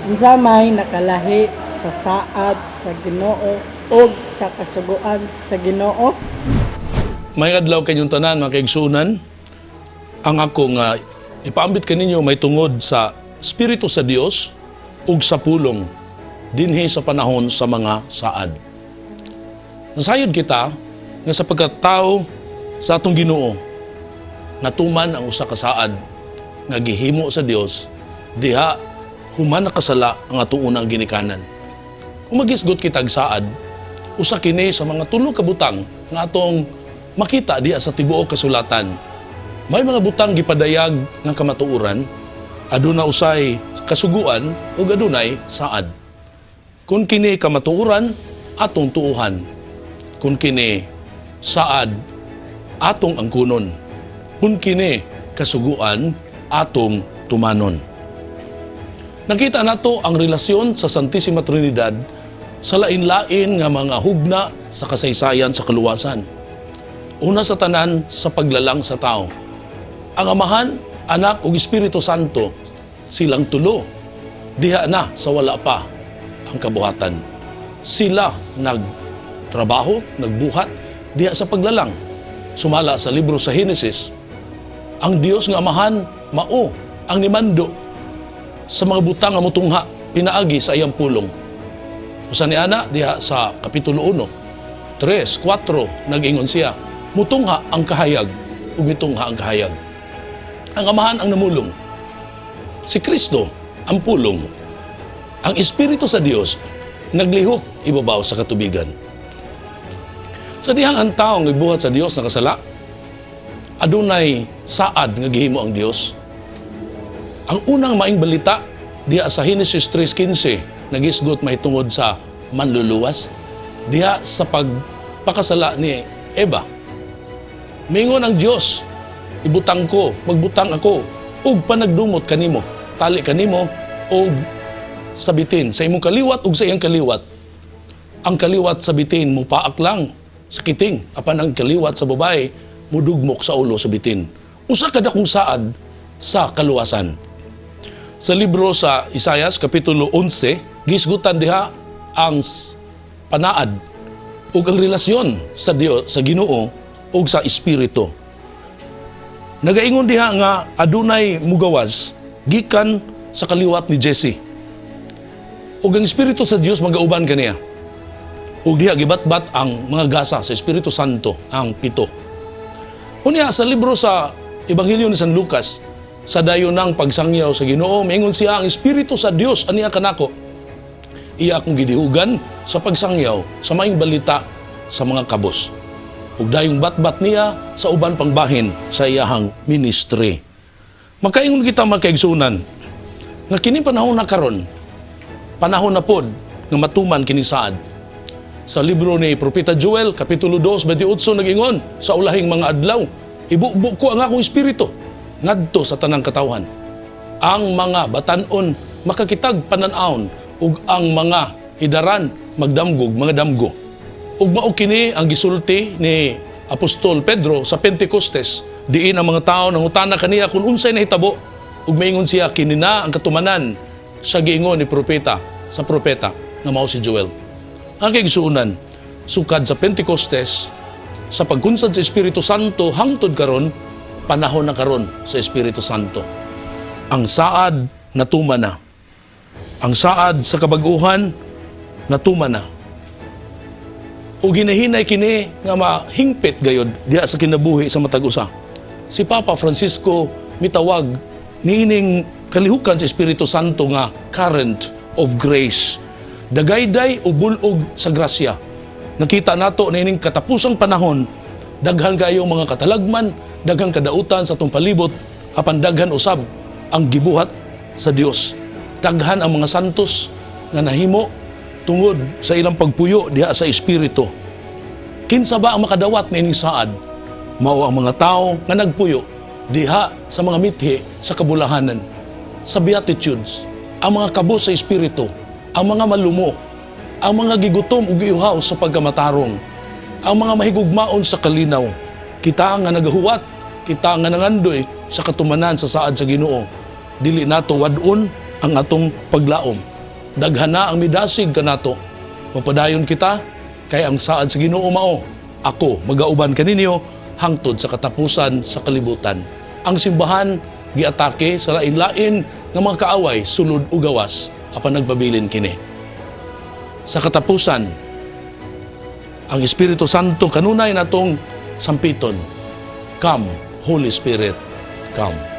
Unsa may nakalahi sa saad sa Ginoo ug sa kasuguan sa Ginoo? May adlaw kanyong tanan, mga kaigsunan. Ang ako nga ipaambit kaninyo may tungod sa Espiritu sa Dios ug sa pulong dinhi sa panahon sa mga saad. Nasayod kita nga sa pagkatao sa atong Ginoo, natuman ang usa ka saad nga gihimo sa Dios diha human nakasala ang atong unang ginikanan. Kung magisgot kitag saad, usa kini sa mga tulo ka butang nga atong makita diha sa tibuok kasulatan. May mga butang gipadayag nga kamatuoran, aduna usay kasuguan ug adunay saad. Kung kini kamatuoran, atong tuuhan. Kung kini saad, atong angkunon. Kung kini kasuguan, atong tumanon. Nakita nato ang relasyon sa Santissima Trinidad sa lain-lain nga mga hugna sa kasaysayan sa kaluwasan. Una sa tanan, sa paglalang sa tao. Ang Amahan, Anak ug Espiritu Santo, silang tulo diha na sa wala pa ang kabuhatan. Sila nagtrabaho, nagbuhat diha sa paglalang. Sumala sa libro sa Henesis, ang Dios nga Amahan mao ang nimando sa mga butang nga mutungha pinaagi sa iyang pulong. Usa ni ana diha sa kapitulo 1, 3, 4, nag-ingon siya, "Mutungha ang kahayag ug mitungha ang kahayag." Ang Amahan ang namulong. Si Kristo ang pulong. Ang Espiritu sa Dios naglihok ibabaw sa katubigan. Sa dihang ang taong ibuhat sa Dios nakasala, adunay saad nga gihimo ang Dios. Ang unang maing balita diha sa Henesis 3:15, nagisgot mahitungod sa manluluwas diha sa pagpakasala ni Eva. Mingon ang Dios, "Ibutang ko, magbutang ako og panagdumot kanimo, tali kanimo og sa bitin sa imong kaliwat ug sa iyang kaliwat. Ang kaliwat sa bitin mupaak lang sa kiting, apan ang kaliwat sa babae mudugmok sa ulo sa bitin." Usa ka dakong saad sa kaluwasan. Sa libro sa Isayas kapitulo 11, gisgutan diha ang panaad ug ang relasyon sa Dios, sa Ginoo ug sa Espiritu. Nagaingon diha nga adunay mugawas gikan sa kaliwat ni Jesse. Ug ang Espiritu sa Dios magauban kaniya. Ug diha gibatbat ang mga gasa sa Espiritu Santo, ang pito. Unya sa libro sa Ebanghelyo ni San Lucas, sa dayon ng pagsangyaw sa Ginoo, maingon siya, "Ang Espiritu sa Dios aniya kanako. Iya akong gidihugan sa pagsangyaw sa maayong balita sa mga kabos." Ug dayong batbat niya sa uban pang bahin sa iyahang ministry. Makaingon kita, mga kaigsunan, nga kini panahon na karon, panahon na pod nga matuman kini saad. Sa libro ni Propeta Joel, Kapitulo 2, 28, nag-ingon, "Sa ulahing mga adlaw, ibubo ko ang akong espiritu ngadto sa tanang katawhan. Ang mga batanon makakitag panan-awon ug ang mga idaran magdamgog mga damgo." Ug mao kini ang gisulti ni Apostol Pedro sa Pentecostes, diin ang mga tao nangutana kaniya kung unsay nahitabo, ug maingon siya, "Kini na ang katumanan sa giingon ni propeta sa propeta nga mao si Joel." Ang kaigsuonan, sukad sa Pentecostes, sa pagkunsad sa Espiritu Santo hangtod karon, panahon na karon sa Espiritu Santo. Ang saad natuman na. Ang saad sa kabaguhan natuman na. O ginahinay kini nga mahingpit gayod diha sa kinabuhi sa matag usa. Si Papa Francisco mitawag niining kalihukan sa Espiritu Santo nga current of grace. Dagayday o bulog sa grasya. Nakita nato na ining katapusang panahon, daghan kayo mga katalagman, daghang kadautan sa atong palibot, apan daghan usab ang gibuhat sa Dios. Daghan ang mga santos nga nahimo tungod sa ilang pagpuyo diha sa Espiritu. Kinsa ba ang makadawat niining saad? Mao ang mga tao nga nagpuyo diha sa mga mithi sa kabulahanan, sa Beatitudes, ang mga kabos sa Espiritu, ang mga malumo, ang mga gigutom ug giuhaw sa pagkamatarong, ang mga mahigugmaon sa kalinaw. Kita nga nagahuwat, kita nga nangandoy sa katumanan sa saad sa Ginoo. Dili nato wad-on ang atong paglaom. Daghan na ang midasig kanato. Mapadayon kita kay ang saad sa Ginoo mao. Ako magauban kaninyo hangtod sa katapusan sa kalibutan. Ang simbahan giatake sa lain-lain nga mga kaaway, sulod ug gawas, apan nagpabilin kini. Sa katapusan, ang Espiritu Santo kanunay natong sampiton. Come, Holy Spirit, come.